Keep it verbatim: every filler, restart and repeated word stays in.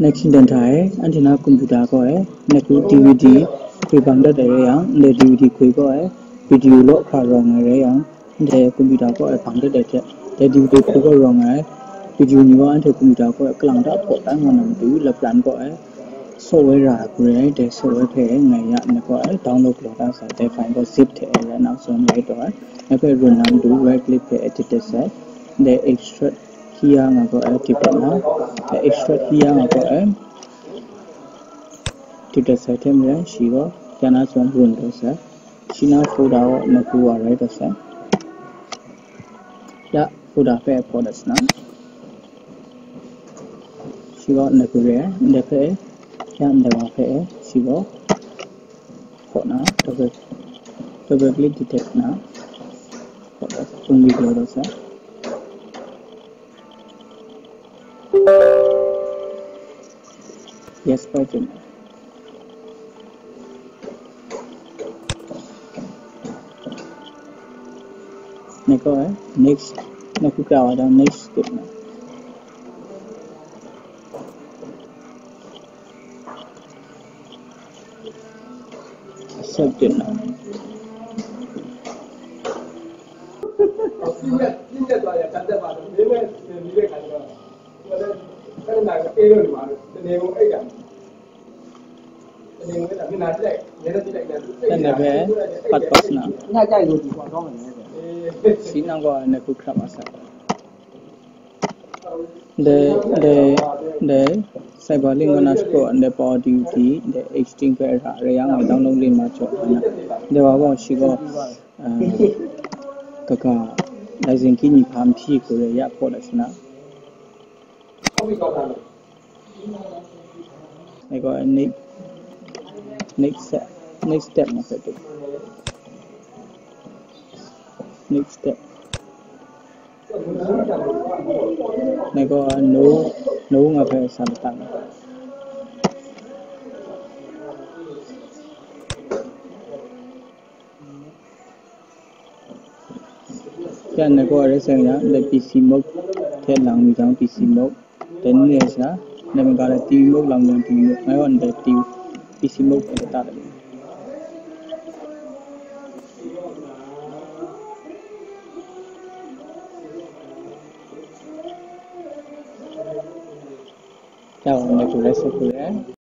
Next တၢ် anhte na computer kaw e, na ku D V D kwi bang dat ai rai yang, ndai D V D kwi kaw e, video law hkra rawng ai rai yang, ndai computer kaw e bang dat ai hte, dai D V D kwi kaw rawng ai video ni gaw anhte computer kaw e kalang da hpaw dan nga na matu, lapran kaw e software ra ai hku rai, dai software hpe ngai ya, na kaw e download galaw da sai, dai file gaw zip hte e rai na zawn rai taw ai. Na hpe run na matu, right click hpe edit dat sai, dai extract hia nga gaw e tip dat na, dai extract hia nga gaw e tip dat sai hte maren, shi gaw ya na zawn run taw sai. Shi na folder gaw na ku wa rai taw sai. Ya folder hpe hpaw dat sai na, shi gaw na ku re ai, ndai hpe ya ndai wa hpe shi gaw hpaw na, double, double click detect na, hpaw dat, zung video taw sai. Yes, bai tsun. Na kaw e, next, na ku kra wa dang next step na. Accept it na. အဲ့ဒါပဲ ပတ်ပတ်စနာ ညကြိုက်လို့ဒီကွာတော့မယ် စီနောက်ကအနခုခရမစား the the the cyber link gonna score and the power duty the extinct ပဲအဲ့ဒါရရအောင် download လေးမှာကြောက်တာနော် ဒီပါဘောရှိကောအာကက license ကြီးညီဖမ်းဖြစ်ကိုရရပေါ်တယ်စနာ Next, next step, next step မှာဆက်တူ next step နေကော no no ငါဖဲအစားမတတ်ဘူး ကျန်နေကောရဲဆိုင်ရလက် PC mode ထဲလောင်နေကြောင်း PC mode တနည်းစရာနေမကလည်း TV mode လောင်နေ TV mode ငါရောနေတဲ့ TV PC mode ပဲတတ်တယ် ကြောက်နေကိုလည်းဆက်ကို